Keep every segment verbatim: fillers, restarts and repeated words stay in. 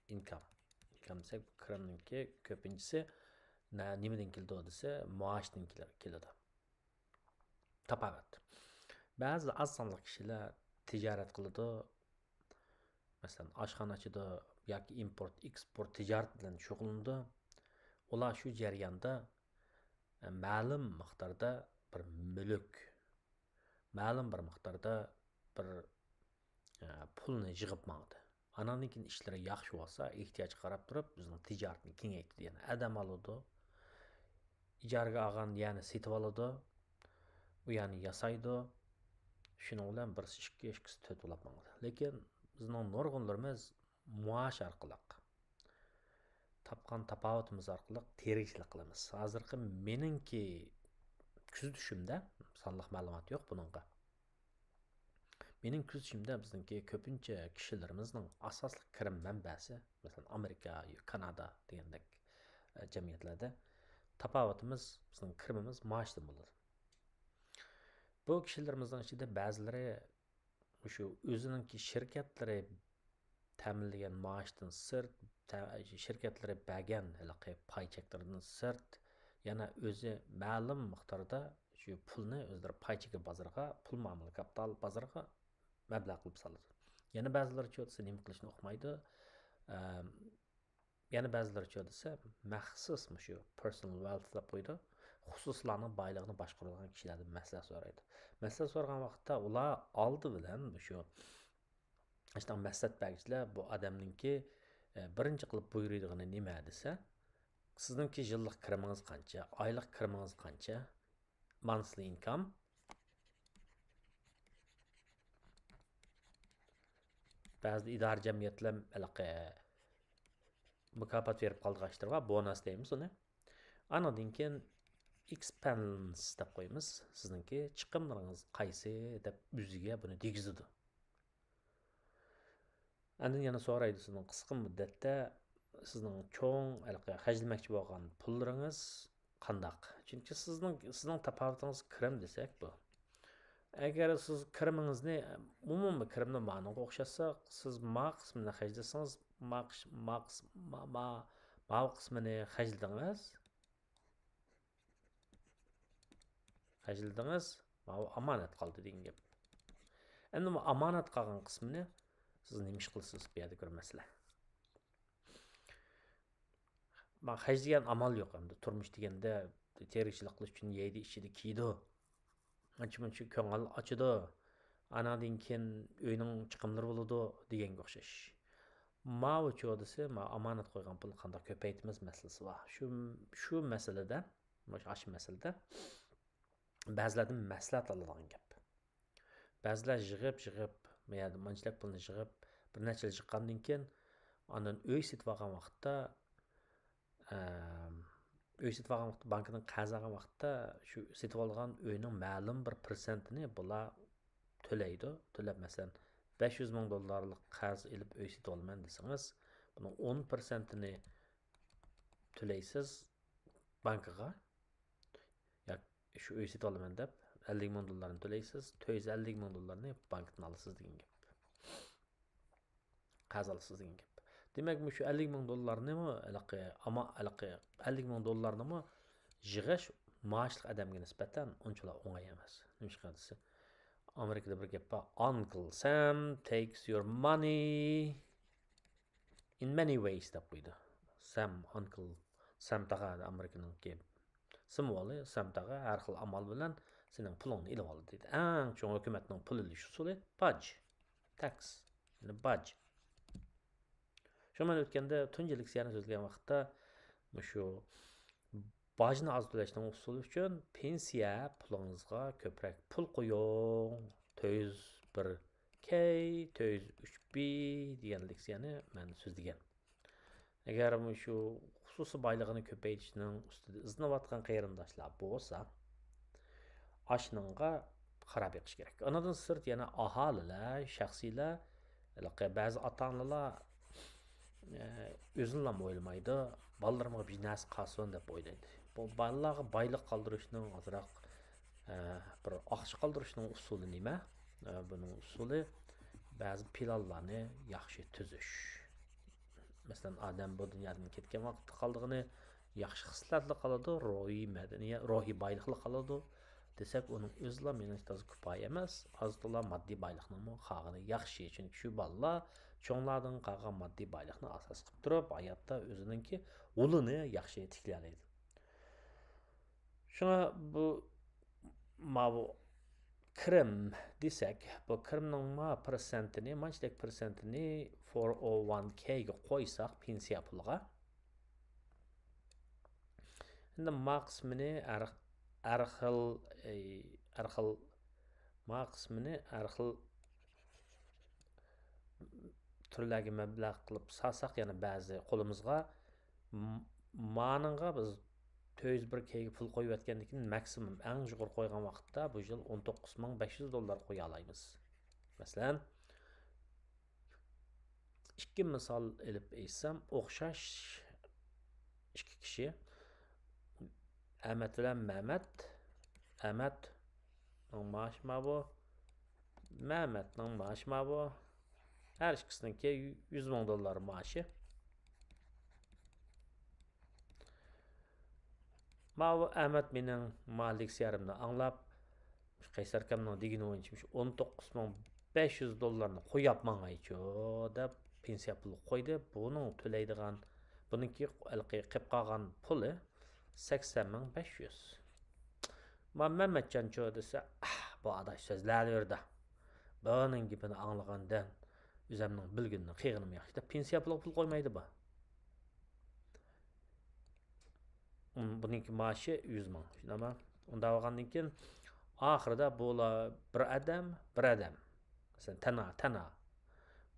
ئىنكام. ئىنكام دېسەك، كىرىمنىڭكى كۆپىنچىسى نە-، نېمىدىن كېلىدۇ دېسە، مائاشتىن كېلە-، كېلىدۇ. تاپاۋەت. بەزى ئاز سانلىق كىشىلەر تىجارەت قىلىدۇ، مەسىلەن، ئاشخانا ئاچىدۇ ياكى ئىمپورت، ئېكسپورت تىجارەت بىلەن شۇغۇللىنىدۇ. ئۇلار شۇ جەرياندا، ئە، مەلۇم مىقداردا بىر مۈلۈك، مەلۇم بىر مىقداردا بىر، ئە، پۇلنى يىغىپ ماڭىدۇ. ئاناندىن كېيىن ئىشلىرى ياخشى بولسا، ئېھتىياجغا قاراپ تۇرۇپ، ئۆزىنىڭ تىجارىتىنى كېڭەيتىدۇ. يەنى ئادەم ئالىدۇ، ئىجارىگە ئالغان يەرنى سېتىۋالىدۇ، ئۇ يەرنى ياسايدۇ. شۇنىڭ بىلەن بىرسى ئىككى، ئىككىسى تۆت بولۇپ ماڭىدۇ. لېكىن بىزنىڭ نۇرغۇنلىرىمىز مائاش ئارقىلىق، تاپقان تاپاۋىتىمىز ئارقىلىق تىرىكچىلىك قىلىمىز. ھازىرقى مېنىڭكى كۆزىتىشىمدە، سانلىق مەلۇمات يوق بۇنىڭغا. مېنىڭ كۆزىتىشىمدە بىزنىڭكى كۆپىنچە كىشىلىرىمىزنىڭ ئاساسلىق كىرىم مەنبەسى، مەسىلەن، ئامېرىكا، كانادا دېگەندەك، ئە، جەمئىيەتلەردە تاپاۋىتىمىز، بىزنىڭ كىرىمىمىز مائاشتىن بولىدۇ. بۇ كىشىلىرىمىزنىڭ ئىچىدە بەزىلىرى مۇشۇ ئۆزىنىڭكى شىركەتلىرى تەمىنلىگەن مائاشتىن سىرت، تە-، شىركەتلىرى بەرگەن ھېلىقى پاي چەكلىرىدىن سىرت، يەنە ئۆزى مەلۇم مىقداردا شۇ پۇلنى ئۆزلىرى پاي چېكى بازىرىغا، پۇل مۇئامىلە كاپىتال بازىرىغا مەبلەغ قىلىپ سالىدۇ. يەنە بەزىلىرى چۇ دېسە نېمە قىلىشنى ئۇقمايدۇ. ئەم، يەنە بەزىلىرى چۇ دېسە، مەخسۇس مۇشۇ personal wealth دەپ قويىدۇ. خۇسۇسلارنىڭ بايلىقىنى باشقۇرىدىغان كىشىلەردىن مەسلىھەت سورايدۇ. مەسلىھەت سورىغان ۋاقىتتا ئۇلار ئالدى بىلەن مۇشۇ ئاشۇنداق مەسلىھەت بەرگۈچىلەر بۇ ئادەمنىڭكى، ئە، بىرىنچى قىلىپ بۇيرۇيدىغىنى نېمە دېسە، سىزنىڭكى يىللىق كىرىمىڭىز قانچە، ئايلىق كىرىمىڭىز قانچە، monthly income. بەزىدە ئىدارە جەمئىيەتلەر ھېلىقى مۇكاپات بېرىپ قالىدىغان ئىشلار بار، بونۇس دەيمىز ئۇنى. ئانىڭدىن كېيىن ئېكسپەنس دەپ قويىمىز. سىزنىڭكى چىقىملىرىڭىز قايسى دەپ ئۆزىگە بۇنى دېگۈزىدۇ. ئاندىن يەنە سورايدۇ، سىزنىڭ قىسقا مۇددەتتە سىزنىڭ چوڭ ھېلىقى خەجلىمەكچى بولغان پۇللىرىڭىز قانداق؟ چۈنكى سىزنىڭ، سىزنىڭ تاپاۋىتىڭىز كىرىم دېسەك بۇ. ئەگەر سىز كىرىمىڭىزنى، ئومۇمىي كىرىمنى مانىڭغا ئوخشاتساق، سىز ما قىسمىنى خەجلىسىڭىز، ما قىس-، ما قىس-، ما، ما، ماۋۇ قىسمىنى خەجلىدىڭىز. خەجلىدىڭىز، ماۋۇ ئامانەت قالدى دېگەن گەپ. ئەمدى بۇ ئامانەت قالغان قىسمىنى سىز نېمە ئىش قىلىسىز؟ بۇ يەردە بىر مەسىلە. ما خەجلىگەن ئامال يوق ئەمدى. تۇرمۇش دېگەندە تىرىكچىلىك قىلىش ئۈچۈن يەيدۇ، ئىچىدۇ، كىيىدۇ. ئانچە-مۇنچە كۆڭۈل ئاچىدۇ. ئاناندىن كېيىن ئۆينىڭ چىقىملىرى بولىدۇ دېگەنگە ئوخشاش. ماۋۇ چۇ دېسە، ما ئامانەت قويغان پۇلنى قانداق كۆپەيتىمىز مەسىلىسى بار. شۇ، شۇ مەسىلىدە، مۇشۇ، ئاشۇ مەسىلىدە بەزىلەردىن مەسلىھەت ئالىدىغان گەپ. بەزىلەر يىغىپ، يىغىپ، ما يەردە مانچىلىك پۇلنى يىغىپ، بىر نەچچە يىل چىققاندىن كېيىن، ئاندىن ئۆي سېتىۋالغان ۋاقىتتا، ئەم، ئۆي سېتىۋالغان ۋاقىتتا، بانكىدىن قەرز ئالغان ۋاقىتتا، شۇ سېتىۋالغان ئۆينىڭ مەلۇم بىر پىرسەنتىنى بۇلار تۆلەيدۇ. تۆلەپ، مەسىلەن، بەش يۈز مىڭ دوللارلىق قەرز ئېلىپ ئۆي سېتىۋالىمەن دېسىڭىز، بۇنىڭ ئون پىرسەنتىنى تۆلەيسىز بانكىغا. ياكى شۇ ئۆي سېتىۋالىمەن دەپ، ئەللىك مىڭ دوللارنى تۆلەيسىز، تۆت يۈز ئەللىك مىڭ دوللارنى بانكىدىن ئالىسىز دېگەن گەپ. قەرز ئالىسىز دېگەن گەپ. دېمەك، مۇشۇ ئەللىك مىڭ دوللارنىمۇ ھېلىقى، ئاما-، ھېلىقى ئەللىك مىڭ دوللارنىمۇ يىغىش مائاشلىق ئادەمگە نىسبەتەن ئۇنچىۋالا ئوڭاي ئەمەس. نېمىشقا دېسە، ئامېرىكىدا بىر گەپ بار، «Uncle Sam takes your money in many ways» دەپ قويىدۇ. سەم، ئانكل سەم تاغا، ئامېرىكىنىڭكى سىمۋولى، سەم تاغا ھەر خىل ئامال بىلەن سېنىڭ پۇلۇڭنى ئېلىۋالىدۇ دەيدۇ. ئەڭ چوڭ ھۆكۈمەتنىڭ پۇل ئېلىش ئۇسۇلى باج، تەكس، يەنى باج. شۇ مەن ئۆتكەندە تۇنجى لېكسىيەنى سۆزلىگەن ۋاقىتتا مۇشۇ باجنى ئاز تۆلەشنىڭ ئۇسۇلى ئۈچۈن پېنسىيە پۇلىڭىزغا كۆپرەك پۇل قويۇڭ. تۆت يۈز بىر كەي، تۆت يۈز ئۈچ بى دېگەن لېكسىيەنى مەن سۆزلىگەن. ئەگەر مۇشۇ خۇسۇسىي بايلىقىنى كۆپەيتىشنىڭ ئۈستىدە ئىزدىنىۋاتقان قېرىنداشلار بولسا، ئاشۇنىڭغا قاراپ بېقىش كېرەك. ئۇنىڭدىن سىرت يەنە ئاھالىلەر، شەخسىيلەر، ھېلىقى بەزى ئاتا-ئانىلار، ئە، ئۆزىنىلا ئويلىمايدۇ، بالىلىرىمغا بىر نەرسە قالسۇن دەپ ئويلايدۇ. بۇ بالىلارغا بايلىق قالدۇرۇشنىڭ ئازراق، ئە، بىر ئاقچا قالدۇرۇشنىڭ ئۇسۇلى نېمە؟ ئە، بۇنىڭ ئۇسۇلى بەزى پىلانلارنى ياخشى تۈزۈش. مەسىلەن، ئادەم بۇ دۇنيادىن كەتكەن ۋاقىتتا قالىدىغىنى ياخشى خىسلەتلا قالىدۇ، روھىي مەدەنىيەت، روھىي بايلىقلا قالىدۇ دېسەك، ئۇنىڭ ئۆزىلا مېنىڭچە تازا كۇپايە ئەمەس، ئاز-تولا ماددىي بايلىقنىڭمۇ قالغىنى ياخشى. چۈنكى شۇ بالىلار چوڭلاردىن قالغان ماددىي بايلىقنى ئاساس قىلىپ تۇرۇپ، ھاياتتا ئۆزىنىڭكى ئۇلىنى ياخشى تىكلىيەلەيدۇ. شۇڭا بۇ، ماۋۇ كىرىم دېسەك، بۇ كىرىمنىڭ ما پىرسەنتىنى، مانچىدەك پىرسەنتىنى فور ئو ۋان كەيگە قويساق، پېنسىيە پۇلىغا، ئەمدى ما قىسمىنى ھەر، ھەر خىل، ئەي، ھەر خىل، ما قىسمىنى ھەر خىل تۈرلەرگە مەبلەغ قىلىپ سالساق، يەنە بەزى قولىمىزغا، م-، مانىڭغا بىز تۆت يۈز بىر كەيگە پۇل قويۇۋەتكەندىن كېيىن، ماكسىمۇم ئەڭ يۇقىرى قويغان ۋاقىتتا بۇ يىل ئون توققۇز مىڭ بەش يۈز دوللار قويالايمىز. مەسىلەن، ئىككى مىسال ئېلىپ ئېيتسام، ئوخشاش ئىككى كىشى، ئەمەت بىلەن مەمەت. ئەمەتنىڭ مائاشى ماۋۇ، مەمەتنىڭ مائاشى ماۋۇ. ھەر ئىككىسىنىڭكى يۈز مىڭ دوللار مائاشى. ماۋۇ ئەمەت مېنىڭ ما لېكسىيەمنى ئاڭلاپ، مۇشۇ قەيسەر ئاكامنىڭ دېگىنى بويىچە مۇشۇ ئون توققۇز مىڭ بەش يۈز دوللارنى قويۇپ ماڭايچۇ دەپ پېنسىيە پۇلى قويدى. بۇنىڭ تۆلەيدىغان، بۇنىڭكى ھېلىقى قېلىپ قالغان پۇلى سەكسەن مىڭ بەش يۈز. ما مەمەتجانچۇ دېسە، ئاھ، بۇ ئاداش سۆزلەۋېرىدۇ. بۇنىڭ گېپىنى ئاڭلىغاندىن ئۆزۈمنىڭ بىلگىنىنى قىلغىنىم ياخشى دەپ پېنسىيە پۇلىغا پۇل قويمايدۇ بۇ. ئۇم، بۇنىڭكى مائاشى يۈز مىڭ. شۇنداقمۇ؟ ئۇنداق بولغاندىن كېيىن، ئاخىرىدا بۇلار بىر ئادەم، بىر ئادەم. مەسىلەن، تەنھا، تەنھا.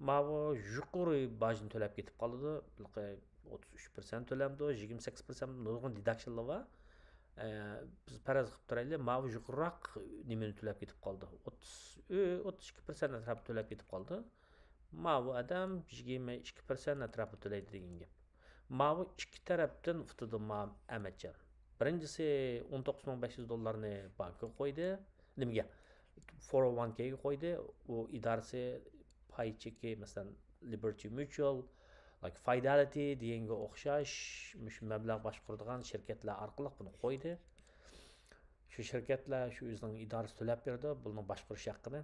ماۋۇ يۇقىرى باجنى تۆلەپ كېتىپ قالىدۇ. ھېلىقى ئوتتۇز ئۈچ پىرسەنت تۆلەمدۇ، يىگىرمە سەككىز پىرسەنت نۇرغۇن دېداكشنلار بار. ئە، بىز پەرەز قىلىپ تۇرايلى، ماۋۇ يۇقىرىراق نېمىنى تۆلەپ كېتىپ قالدى. ئوتتۇز، ئوتتۇز ئىككى پىرسەنت ئەتراپىدا تۆلەپ كېتىپ قالدى. ماۋۇ ئادەم يىگىرمە ئىككى پىرسەنت ئەتراپىدا تۆلەيدۇ دېگەن گەپ. ماۋۇ ئىككى تەرەپتىن ئۇتىدۇ ما ئەمەتجان. بىرىنچىسى ئون توققۇز مىڭ بەش يۈز دوللارنى بانكىغا قويدى. نېمىگە؟ فور ئو ۋان كەيگە قويدى. ئۇ ئىدارىسى پاي چېكى، مەسىلەن، لىبېرتى مۇچۇئال، لايك، فايدالىتى دېگەنگە ئوخشاش مۇشۇ مەبلەغ باشقۇرىدىغان شىركەتلەر ئارقىلىق بۇنى قويدى. شۇ شىركەتلەر شۇ ئۆزىنىڭ ئىدارىسى تۆلەپ بېرىدۇ بۇنىڭ باشقۇرۇش ھەققىنى.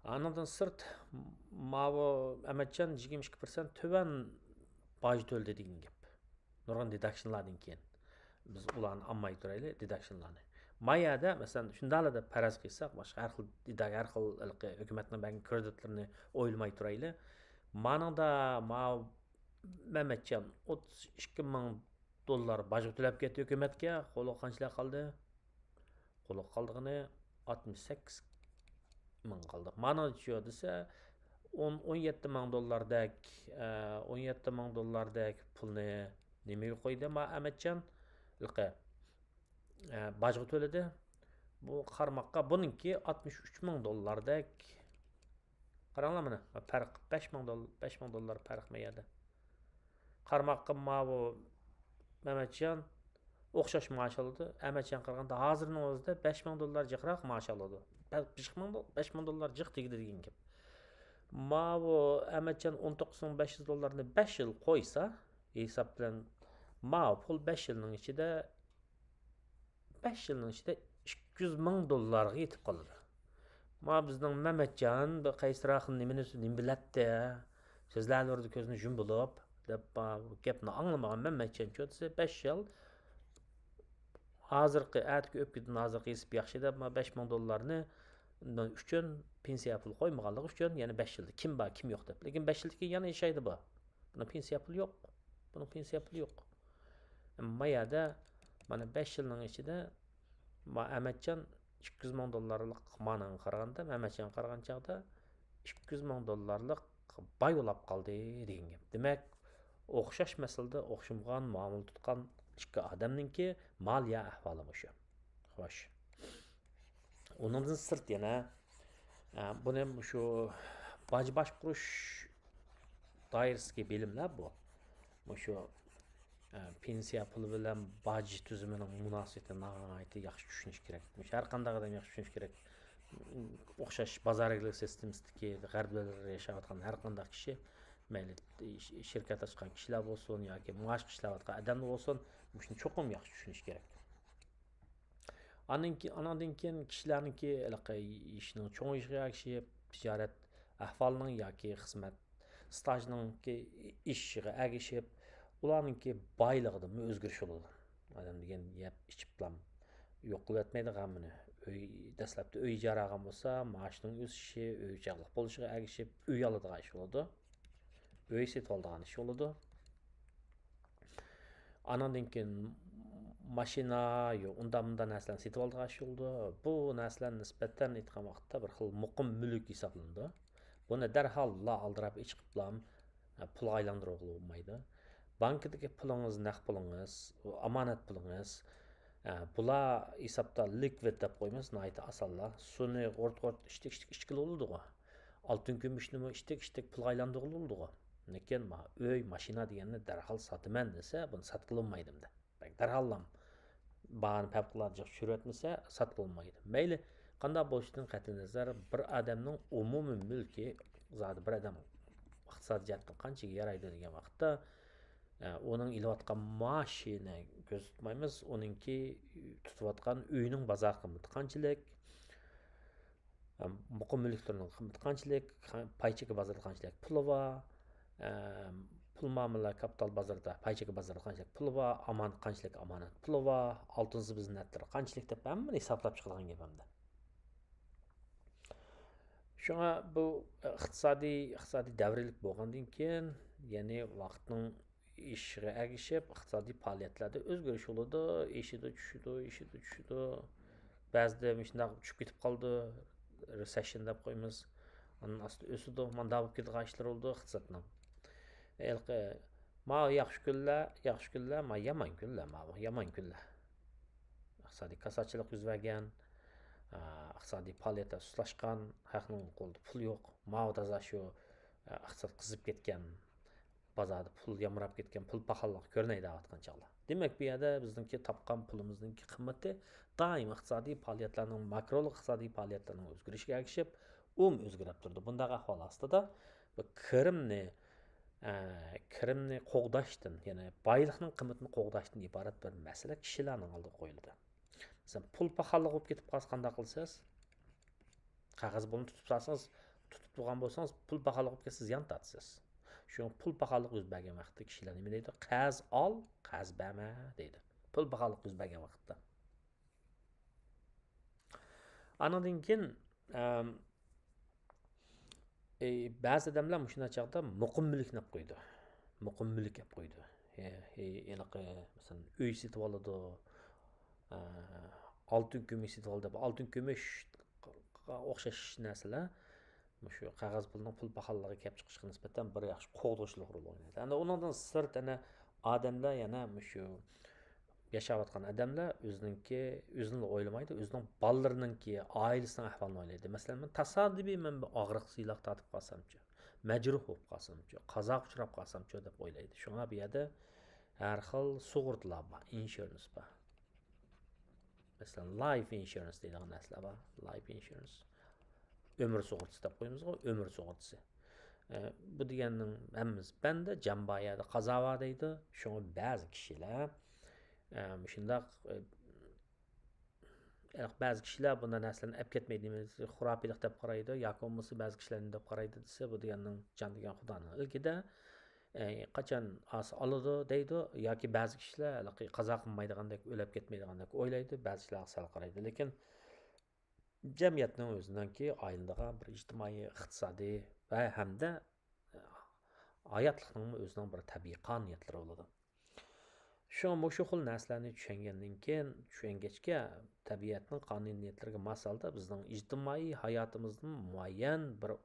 ئانىڭدىن سىرت، ماۋۇ ئەمەتجان يىگىرمە ئىككى پىرسەنت تۆۋەن باج تۆلىدى دېگەن گەپ. نۇرغۇن دېداكشنلاردىن كېيىن. بىز ئۇلارنى ئالماي تۇرايلى، دېداكشنلارنى. ما يەردە، مەسىلەن، شۇنداقلا دەپ پەرەز قىلساق، باشقا ھەر خىل دېداك، ھەر خىل ھېلىقى ھۆكۈمەتنىڭ بەرگەن كرېدىتلىرىنى ئويلىماي تۇرايلى. مانىڭدا ماۋۇ مەمەتجان ئوتتۇز ئىككى مىڭ دوللار باجغا تۆلەپ كەتتى ھۆكۈمەتكە. قولىغا قانچىلار قالدى؟ قولىغا قالىدىغىنى ئاتمىش سەككىز مىڭ قالدى. مانا شۇ دېسە، ئون، ئون يەتتە مىڭ دوللاردەك، ئە، ئون يەتتە مىڭ دوللاردەك پۇلنى نېمىگە قويدى ما ئەمەتجان؟ ھېلىقى، ئە، باجغا تۆلىدى. بۇ قارىماققا بۇنىڭكى ئاتمىش ئۈچ مىڭ دوللاردەك. قاراڭلار مانا، پەرق بەش مىڭ دول-، بەش مىڭ دوللار پەرق ما يەردە. قارىماققا ماۋۇ مەمەتجان ئوخشاش مائاش ئالىدۇ. ئەمەتجان قارىغاندا ھازىرنىڭ ئۆزىدە بەش مىڭ دوللار جىقراق مائاش ئالىدۇ. بە-، بەش مىڭ دول-، بەش مىڭ دوللار جىق تېگىدۇ دېگەن گەپ. ماۋۇ ئەمەتجان ئون توققۇز مىڭ بەش يۈز دوللارنى بەش يىل قويسا، ھېساب بىلەن ماۋۇ پۇل بەش يىلنىڭ ئىچىدە، بەش يىلنىڭ ئىچىدە ئىككى يۈز مىڭ دوللارغا يېتىپ قالىدۇ. ما بىزنىڭ مەمەتجان، بۇ قەيسەر ئاخۇن نېمىنى، نېمە بىلەتتى؟ سۆزلەۋېرىدۇ كۆزىنى يۇمۇپ، دەپ، ما بۇ گەپنى ئاڭلىمىغان مەمەتجان چوتىسى بەش يىل ھازىرقى، ئەتىكى ئۆپكىدىن ھازىرقى ھېساب ياخشى دەپ، ما بەش مىڭ دوللارنى ئۈچۈن پېنسىيە پۇل قويمىغانلىقى ئۈچۈن يەنە بەش يىلدا كىم بار، كىم يوق دەپ. لېكىن بەش يىلدىن كېيىن يەنە ياشايدۇ بۇ. بۇنىڭ پېنسىيە پۇلى يوق. بۇنىڭ پېنسىيە پۇلى يوق. ما يەردە مانا بەش يىلنىڭ ئىچىدە ما ئەمەتجان ئىككى يۈز مىڭ دوللارلىق مانىڭغا قارىغاندا، ئەمەتجانغا قارىغان چاغدا ئىككى يۈز مىڭ دوللارلىق باي بولاپ قالدى دېگەن گەپ. دېمەك، ئوخشاش مەسىلىدە ئوخشىمىغان مۇئامىلە تۇتقان ئىككى ئادەمنىڭكى مالىيە ئەھۋالى مۇشۇ. خوش. ئۇنىڭدىن سىرت يەنە، ئە، بۇنى مۇشۇ باج باشقۇرۇش دائىرىسىدىكى بىلىملەر بۇ. مۇشۇ، ئە، پېنسىيە پۇلى بىلەن باج تۈزۈمىنىڭ مۇناسىۋىتىنى ناھايىتى ياخشى چۈشىنىش كېرەك. مۇشۇ ھەر قانداق ئادەم ياخشى چۈشىنىش كېرەك. ئوخشاش بازار ئىگىلىك سىستېمىسىدىكى غەربلەردە ياشاۋاتقان ھەر قانداق كىشى مەيلى، ش-، شىركەت ئاچقان كىشىلەر بولسۇن ياكى مائاشقا ئىشلەۋاتقان ئادەملەر بولسۇن، مۇشۇنى چوقۇم ياخشى چۈشىنىش كېرەك. ئانىڭ كېيىن، ئانىڭدىن كېيىن كىشىلەرنىڭكى ھېلىقى يېشىنىڭ چوڭىيىشىغا ئەگىشىپ، تىجارەت ئەھۋالىنىڭ ياكى خىزمەت ئىستاژىنىڭكى ئېشىشىغا ئەگىشىپ، ئۇلارنىڭكى بايلىقىدىمۇ ئۆزگىرىش بولىدۇ. ئادەم دېگەن يەپ ئىچىپلام يوق قىلىۋەتمەيدۇ غەمىنى. ئۆي، دەسلەپتە ئۆي ئىجارە ئالغان بولسا، مائاشنىڭ ئۆسۈشى، ئۆي چاغلىق بولۇشىغا ئەگىشىپ، ئۆي ئالىدىغان ئىش بولىدۇ. ئۆي سېتىۋالىدىغان ئىش بولىدۇ. ئاناندىن كېيىن ماشىنا، يو-، ئۇنداق مۇنداق نەرسىلەرنى سېتىۋالىدىغان ئىش بولىدۇ. بۇ نەرسىلەر نىسبەتەن ئېيتقان ۋاقىتتا بىر خىل مۇقىم مۈلۈك ھېسابلىنىدۇ. بۇنى دەرھاللا ئالدىراپ ئېچىقىپلا، ئە، پۇلغا ئايلاندۇرغىلى بولمايدۇ. بانكىدىكى پۇلىڭىز، نەق پۇلىڭىز، ئامانەت پۇلىڭىز، ئە، بۇلار ھېسابتا لىكۋىد دەپ قويىمىز، ناھايىتى ئاسانلا. سۇنى غۇرت-غۇرت ئىشتىك-ئىشتىك ئىچكىلى بولىدىغۇ. ئالتۇن كۈمۈشنىمۇ ئىشتىك-ئىشتىك پۇلغا ئايلاندۇرغىلى بولىدىغۇ. لېكىن ما ئۆي، ماشىنا دېگەننى دەرھال ساتىمەن دېسە، بۇنى ساتقىلى بولمايدۇ ئەمدى. دەرھاللام باھانى پەۋقۇلئاددە جىق چۈشۈرۈۋەتمىسە، ساتقىلى بولمايدۇ. مەيلى، قانداق بولۇشىدىن قەتئىينەزەر، بىر ئادەمنىڭ ئومۇمىي مۈلكى، زادى بىر ئادەم ئىقتىسادىي جەھەتتىن قانچىگە يارايدۇ دېگەن ۋاقىتتا، ئە، ئۇنىڭ ئېلىۋاتقان مائاشىنى كۆزدە تۇتمايمىز، ئۇنىڭكى تۇتۇۋاتقان ئۆيىنىڭ بازار قىممىتى قانچىلىك، ئە، مۇقىم مۈلۈكلىرىنىڭ قىممىتى قانچىلىك، قا-، پاي چېكى بازىرىدا قانچىلىك پۇلى بار، ئە، پۇل مۇئامىلە كاپىتال بازىرىدا، پاي چېكى بازىرىدا قانچىلىك پۇلى بار، ئامان-، قانچىلىك ئامانەت پۇلى بار، ئالتۇن زىبۇ زىننەتلىرى قانچىلىك دەپ ھەممىنى ھېسابلاپ چىقىدىغان گەپ ئەمدى. شۇڭا بۇ ئىقتىسادىي، ئىقتىسادىي دەۋرىيلىك بولغاندىن كېيىن، يەنى ۋاقىتنىڭ ئېشىشىغا ئەگىشىپ، ئىقتىسادىي پائالىيەتلەردە ئۆزگىرىش بولىدۇ، ئېشىدۇ، چۈشىدۇ، ئېشىدۇ، چۈشىدۇ. بەزىدە مۇشۇنداق چۈشۈپ كېتىپ قالىدۇ، رېسېشن دەپ قويىمىز. ئاندىن ئاستا ئۆسىدۇ، مانداق بولۇپ كېتىدىغان ئىشلار بولىدۇ ئىقتىسادنىڭ. ھېلىقى، ماۋۇ ياخشى كۈنلەر، ياخشى كۈنلەر، ماۋۇ يامان كۈنلەر، ماۋۇ يامان كۈنلەر. ئىقتىسادىي كاساتچىلىق يۈز بەرگەن، ئا، ئىقتىسادىي پائالىيەتلەر سۇسلاشقان، خەقنىڭ قولىدا پۇل يوق، ماۋۇ تازا شۇ، ئا، ئىقتىساد قىزىپ كەتكەن، بازاردا پۇل يامراپ كەتكەن، پۇل پاخاللىقى كۆرۈنەيدىغان چاغلار. دېمەك، بۇ يەردە بىزنىڭكى تاپقان پۇلىمىزنىڭكى قىممىتى دائىم ئىقتىسادىي پائالىيەتلەرنىڭ، ماكرولۇق ئىقتىسادىي پائالىيەتلەرنىڭ ئۆزگىرىشىگە ئەگىشىپ، ئۇمۇ ئۆزگىرىپ تۇرىدۇ. بۇنداق ئەھۋال ئاستىدا بۇ كىرىمنى، ئە، كىرىمنى قوغداشتىن، يەنى بايلىقنىڭ قىممىتىنى قوغداشتىن ئىبارەت بىر مەسىلە كىشىلەرنىڭ ئالدىغا قويۇلىدۇ. مەسىلەن، پۇل پاخاللىق بولۇپ كېتىپ قالسا قانداق قىلىسىز؟ قەغەز پۇلنى تۇتۇپ سالسىڭىز، تۇتۇپ تۇرغان بولسىڭىز، پۇل پاخاللىق بولۇپ كەتسە زىيان تارتىسىز. شۇڭا پۇل پاخاللىق يۈز بەرگەن ۋاقىتتا كىشىلەر نېمە دەيدۇ؟ قەرز ئال، قەرز بەرمە دەيدۇ. پۇل پاخاللىق يۈز بەرگەن ۋاقىتتا. ئانىڭدىن كېيىن، ئەم، ئى، بەزى ئادەملەر مۇشۇنداق چاغدا مۇقىم مۈلۈك دەپ قويىدۇ. مۇقىم مۈلۈك دەپ قويىدۇ. ھە، ھە، ھېلىقى، مەسىلەن، ئۆي سېتىۋالىدۇ، ئە، ئالتۇن كۈمۈش سېتىۋالدى دەپ. ئالتۇن كۈمۈشقا ئوخشاش نەرسىلەر مۇشۇ قەغەز پۇلنىڭ پۇل پاخاللىقىغا كېلىپ چىقىشىغا نىسبەتەن بىر ياخشى قوغدىغۇچىلىق رول ئوينايدۇ. ئەمدى ئۇنىڭدىن سىرت، ئەنە، ئادەملەر يەنە مۇشۇ ياشاۋاتقان ئادەملەر ئۆزىنىڭكى، ئۆزىنىلا ئويلىمايدۇ، ئۆزىنىڭ بالىلىرىنىڭكى، ئائىلىسىنىڭ ئەھۋالىنى ئويلايدۇ. مەسىلەن، مەن تاسادىپىي مەن بىر ئاغرىق سىلاق تارتىپ قالسامچۇ، مەجرۇھ بولۇپ قالسامچۇ، قازاغا ئۇچراپ قالسامچۇ دەپ ئويلايدۇ. شۇڭا بۇ يەردە ھەر خىل سۇغۇرتىلار بار، ئىنشۇرنس بار. مەسىلەن، لايف ئىنشۇرنس دەيدىغان نەرسىلەر بار. لايف ئىنشۇرنس. ئۆمۈر سۇغۇرتىسى دەپ قويىمىزغۇ، ئۆمۈر سۇغۇرتىسى. ئە، بۇ دېگەننىڭ ھەممىسى بەندە، جان بار يەردە قازا بار دەيدۇ. شۇڭا بەزى كىشىلەر، ئە، مۇشۇنداق، ئە، بەزى كىشىلەر بۇنداق نەرسىلەرنى ئەپ كەتمەيدۇ، نېمە، خۇراپىيلىق دەپ قارايدۇ، ياكى بولمىسا بەزى كىشىلەر نېمە دەپ قارايدۇ دېسە، بۇ دېگەننىڭ جان دېگەن خۇدانىڭ ئىلكىدە، ئە، قاچان ئالسا ئالىدۇ دەيدۇ، ياكى بەزى كىشىلەر ھېلىقى قازا قىلمايدىغاندەك، ئۆلۈپ كەتمەيدىغاندەك ئويلايدۇ، بەزى كىشىلەر سەل قارايدۇ. لېكىن جەمئىيەتنىڭ ئۆزىنىڭكى ئايلىنىدىغان بىر ئىجتىمائىي، ئىقتىسادىي ۋە ھەمدە ھاياتلىقنىڭمۇ ئۆزىنىڭ بىر تەبىئىي قانۇنىيەتلىرى بولىدۇ. شۇڭا مۇشۇ خىل نەرسىلەرنى چۈشەنگەندىن كېيىن، چۈشەنگەچكە، تەبىئەتنىڭ قانۇنىيەتلىرىگە ماس ھالدا بىزنىڭ ئىجتىمائىي ھاياتىمىزدىن مۇئەييەن بىر،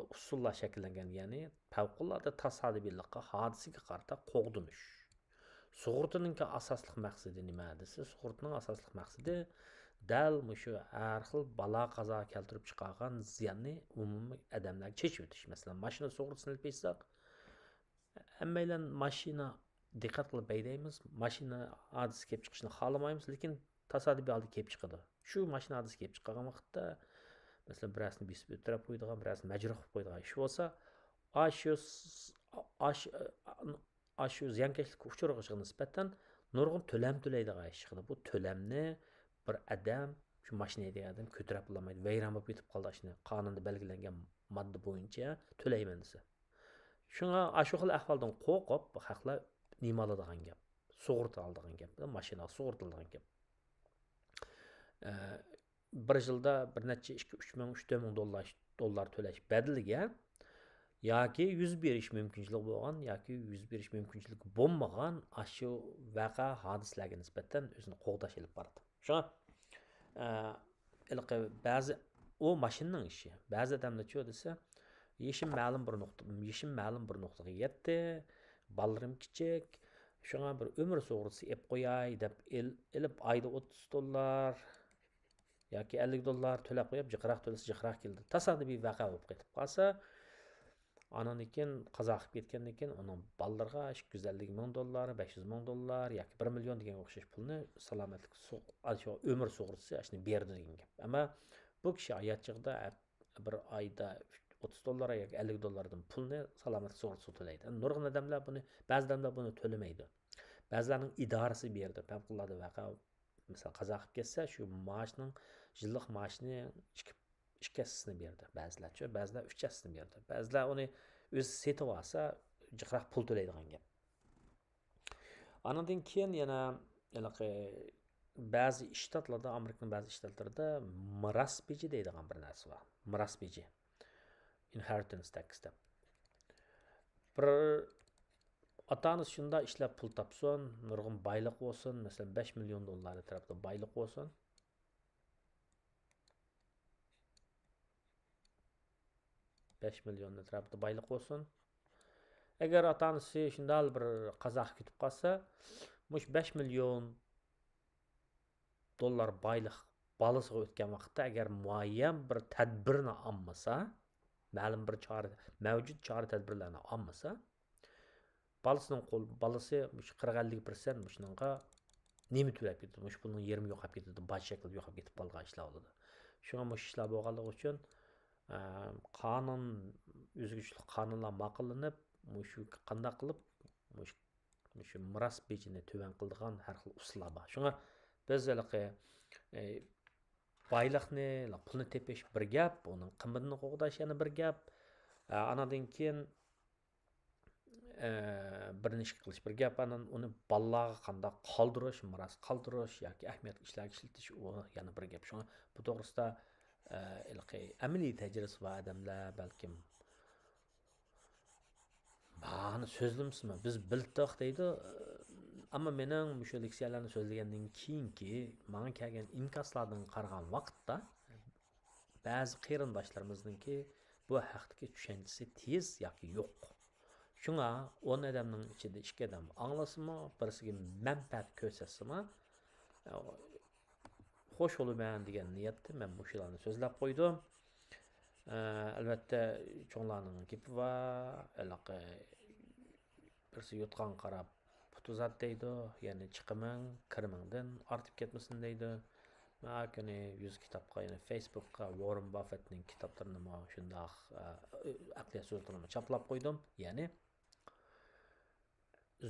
ئۇسۇللار شەكىللەنگەن، يەنى پەۋقۇلئاددە تاسادىپىيلىققا، ھادىسىگە قارىتا قوغدىنىش. سۇغۇرتىنىڭكى ئاساسلىق مەقسىتى نېمە دېسە، سۇغۇرتىنىڭ ئاساسلىق مەقسىتى دەل مۇشۇ ھەر خىل بالا قازا كەلتۈرۈپ چىقارغان زىياننى ئومۇمىي ئادەملەرگە چېچىۋېتىش. مەسىلەن، ماشىنا سۇغۇرتىسىنى ئېلىپ ئېيتساق، ھەممەيلەن ماشىنا دىققەت قىلىپ ھەيدەيمىز، ماشىنا ھادىسە كېلىپ چىقىشىنى خالىمايمىز، لېكىن تاسادىپىي ھالدا كېلىپ چىقىدۇ. شۇ ماشىنا ھادىسە كېلىپ چىققان ۋاقىتتا، مەسىلەن، بىرەرسىنى بېسىپ ئۆلتۈرۈپ قويىدىغان، بىرەرسىنى مەجرۇھ قىلىپ قويىدىغان ئىش بولسا، ئاشۇ س-، ئاش-، ئاشۇ زىيانكەشلىككە ئۇچرىغۇچىغا نىسبەتەن نۇرغۇن تۆلەم تۆلەيدىغان ئىش چىقىدۇ. بۇ تۆلەمنى بىر ئادەم، شۇ ماشىنا ھەيدىگەن ئادەم كۆتۈرەپ بولالمايدۇ، ۋەيران بولۇپ كېتىپ قالدى، ئاشۇنى قانۇندا بەلگىلەنگەن ماددا بويىچە تۆلەيمەن دېسە. شۇڭا ئاشۇ خىل ئەھۋالدىن قورقۇپ، خەقلەر نېمە ئالىدىغان گەپ، سۇغۇرتا ئالىدىغان گەپ، ماشىنىغا سۇغۇرتا ئالىدىغان گەپ. ئە، بىر يىلدا بىر نەچچە، ئىككى، ئۈچ مىڭ، ئۈچ تۆت مىڭ دوللار، دوللار تۆلەش بەدىلىگە ياكى يۈز بېرىش مۇمكىنچىلىكى بولغان ياكى يۈز بېرىش مۇمكىنچىلىكى بولمىغان ئاشۇ ۋەقە، ھادىسىلەرگە نىسبەتەن ئۆزىنى قوغداش ئېلىپ بارىدۇ. شۇڭا، ئە، ھېلىقى بەزى، ئۇ ماشىنىنىڭ ئىشى. بەزى ئادەملەرچۇ دېسە، يېشىم مەلۇم بىر نۇقتا، يېشىم مەلۇم بىر نۇقتىغا يەتتى، بالىلىرىم كىچىك، شۇڭا بىر ئۆمۈر سۇغۇرتىسى ئېلىپ قوياي دەپ ئېل-، ئېلىپ ئايدا ئوتتۇز دوللار ياكى ئەللىك دوللار تۆلەپ قويۇپ، جىقراق تۆلىسە جىقراق كېلىدۇ. تاسادىپىي ۋەقە بولۇپ قېتىپ قالسا، ئانىڭدىن كېيىن قازا قىلىپ كەتكەندىن كېيىن ئۇنىڭ بالىلىرىغا ئىككى يۈز ئەللىك مىڭ دوللار، بەش يۈز مىڭ دوللار ياكى بىر مىليون دېگەنگە ئوخشاش پۇلنى سالامەتلىك سۇ-، ئاشۇ ئۆمۈر سۇغۇرتىسى ئاشۇنى بېرىدۇ دېگەن گەپ. ئەمما بۇ كىشى ھايات چېغىدا بىر ئايدا ئوتتۇز دوللار ياكى ئەللىك دوللاردىن پۇلنى سالامەتلىك سۇغۇرتىسىغا تۆلەيدۇ. نۇرغۇن ئادەملەر بۇنى، بەزى ئادەملەر بۇنى تۆلىمەيدۇ. بەزىلەرنىڭ ئىدارىسى بېرىدۇ. پەۋقۇلئاددە ۋەقە، مىسال، قازا قىلىپ كەتسە، شۇ مائاشنىڭ، يىللىق مائاشنى ئىككى، ئىككى ھەسسىسىنى بېرىدۇ. بەزىلەرچۇ، بەزىلەر ئۈچ ھەسسىسىنى بېرىدۇ. بەزىلەر ئۇنى ئۆزى سېتىۋالسا، جىقراق پۇل تۆلەيدىغان گەپ. ئانىڭدىن كېيىن يەنە ھېلىقى بەزى شتاتلاردا، ئامېرىكىنىڭ بەزى شتاتلىرىدا مىراس بېجى دەيدىغان بىر نەرسە بار. مىراس بېجى. Inheritance tax دەپ. بىر ئاتا-ئانىسى شۇنداق ئىشلەپ پۇل تاپسۇن، نۇرغۇن بايلىق بولسۇن، مەسىلەن، بەش مىليون دوللار ئەتراپىدا بايلىق بولسۇن. بەش مىليون ئەتراپىدا بايلىق بولسۇن. ئەگەر ئاتا-ئانىسى شۇنداق بىر قازاغا كېتىپ قالسا، مۇشۇ بەش مىليون دوللار بايلىق بالىسىغا ئۆتكەن ۋاقىتتا، ئەگەر مۇئەييەن بىر تەدبىرنى ئالمىسا، مەلۇم بىر چارە، مەۋجۇت چارە تەدبىرلەرنى ئالمىسا، بالىسىنىڭ قول-، بالىسى مۇشۇ قىرىق ئەللىك پىرسەنت مۇشۇنىڭغا نېمە تۆلەپ كېتىدۇ؟ مۇشۇ پۇلنىڭ يېرىمى يوقاپ كېتىدۇ، باج شەكلىدە يوقاپ كېتىپ قالغان ئىشلار بولىدۇ. شۇڭا مۇشۇ ئىشلار بولغانلىقى ئۈچۈن، ئە، قانۇن، ئۆزگىچىلىك قانۇنلار ماقۇللىنىپ، مۇشۇ قانداق قىلىپ مۇشۇ، مۇشۇ مىراس بېجىنى تۆۋەن قىلىدىغان ھەر خىل ئۇسۇللار بار. شۇڭا بىز ھېلىقى، ئە، بايلىقنى، پۇلنى تېپىش بىر گەپ، ئۇنىڭ قىممىتىنى قوغداش يەنە بىر گەپ. ئە، ئاناندىن كېيىن، ئە، بىرنى ئىشقا قىلىش بىر گەپ، ئاندىن ئۇنى بالىلارغا قانداق قالدۇرۇش، مىراس قالدۇرۇش ياكى ئەھمىيەتلىك ئىشلارغا ئىشلىتىش، ئۇ يەنە بىر گەپ. شۇڭا بۇ توغرىسىدا، ئە، ھېلىقى ئەمەلىي تەجرىبىسى بار ئادەملەر بەلكىم مانا سۆزلىمىسىمۇ، بىز بىلدۇق دەيدۇ. ئەمما مېنىڭ مۇشۇ لېكسىيەلەرنى سۆزلىگەندىن كېيىنكى ماڭا كەلگەن ئىنكاسلاردىن قارىغان ۋاقىتتا، بەزى قېرىنداشلىرىمىزنىڭكى بۇ ھەقتىكى چۈشەنچىسى تېز ياكى يوق. شۇڭا ئون ئادەمنىڭ ئىچىدە ئىككى ئادەم ئاڭلىسىمۇ، بىرسىگە مەنپەئەت كۆرسەتسىمۇ، خوش بولىمەن دېگەن نىيەتتە مەن مۇشۇلارنى سۆزلەپ قويدۇم. ئە، ئەلۋەتتە، چوڭلارنىڭ گېپى بار، ھېلىقى بىرسى يوتقانغا قاراپ پۇت ئۇزات دەيدۇ، يەنى چىقىمىڭ كىرىمىڭدىن ئارتىپ كەتمىسۇن دەيدۇ. مەن ھەر كۈنى يۈز كىتابقا، يەنى فېيسبۇكقا ۋاررېن باففېتنىڭ كىتابلىرىنىمۇ شۇنداق، ئە، ئەقلىيەت سۆزلىرىنىمۇ چاپلاپ قويدۇم. يەنى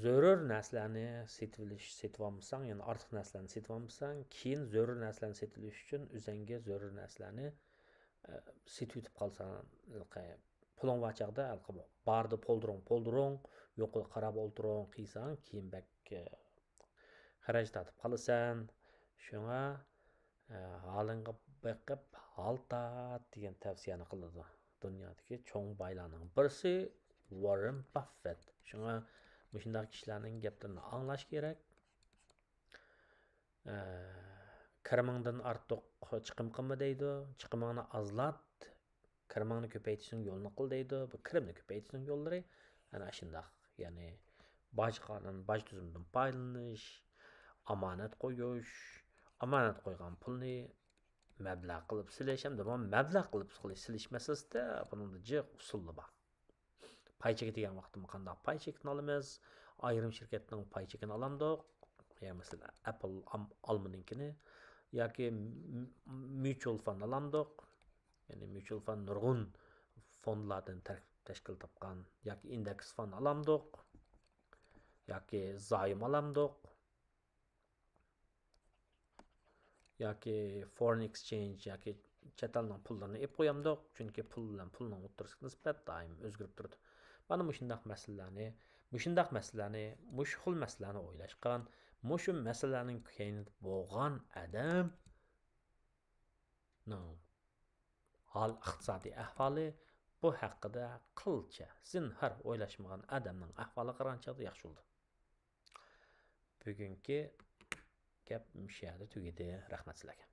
زۆرۈر نەرسىلەرنى سېتىۋېلىش، سېتىۋالمىساڭ، يەنى ئارتۇق نەرسىلەرنى سېتىۋالمىساڭ، كېيىن زۆرۈر نەرسىلەرنى سېتىۋېلىش ئۈچۈن ئۆزەڭگە زۆرۈر نەرسىلەرنى، ئە، سېتىۋېتىپ قالساڭ، ھېلىقى پۇلۇڭ بار چاغدا ھېلىقى باردا پولدۇرۇڭ، پولدۇرۇڭ، يوقىغا قاراپ ئولتۇرۇڭ، قىلساڭ، كېيىن بەك، ئە، خەرج تارتىپ قالىسەن. شۇڭا، ئە، ھالىڭغا بېقىپ ھال تارت دېگەن تەۋسىيەنى قىلىدۇ دۇنيادىكى چوڭ بايلارنىڭ بىرسى ۋاررېن باففېت. شۇڭا مۇشۇنداق كىشىلەرنىڭ گەپلىرىنى ئاڭلاش كېرەك. ئە، كىرىمىڭدىن ئارتۇق چىقىم قىلما دەيدۇ. چىقىمىڭنى ئازلات، كىرىمىڭنى كۆپەيتىشنىڭ يولىنى قىل دەيدۇ. بۇ كىرىمنى كۆپەيتىشنىڭ يوللىرى ئەنە ئاشۇنداق. يەنى باج قانۇن، باج تۈزۈمىدىن پايدىلىنىش، ئامانەت قويۇش، ئامانەت قويغان پۇلنى مەبلەغ قىلىپ سېلىش ھەمدە بۇ مەبلەغ قىلىپ سېلىش مەسىلىسىدە بۇنىڭدا جىق ئۇسۇللار بار. پاي چېكى دېگەن ۋاقىتتا قانداق پاي چېكىنى ئالىمىز؟ ئايرىم شىركەتنىڭ پاي چېكىنى ئالامدۇق؟ يا مەسىلەن، ئەپل ئام-، ئالمىنىڭكىنى ياكى م-، ميۇچۇئال فاند ئالامدۇق؟ يەنى ميۇچۇئال فاند نۇرغۇن فوندلاردىن تەركىب، تەشكىل تاپقان ياكى ئىندېكس فاند ئالامدۇق، ياكى زايوم ئالامدۇق، ياكى فورېن ئېكسچېنج ياكى چەت ئەلنىڭ پۇللىرىنى ئېلىپ قويامدۇق، چۈنكى پۇل بىلەن پۇلنىڭ ئوتتۇرىسىدىكى نىسبەت دائىم ئۆزگىرىپ تۇرىدۇ. مانا مۇشۇنداق مەسىلىلەرنى، مۇشۇنداق مەسىلىلەرنى، مۇشۇ خىل مەسىلىلەرنى ئويلاشقان، مۇشۇ مەسىلىلەرنىڭ كەينىدە بولغان ئادەمنىڭ ھال ئىقتىسادىي ئەھۋالى، بۇ ھەققىدە قىلچە زىنھار ئويلاشمىغان ئادەمنىڭ ئەھۋالىغا قارىغان چاغدا ياخشى بولىدۇ. بۈگۈنكى گەپ مۇشۇ يەردە تۈگىدى. رەھمەت سىلەرگە.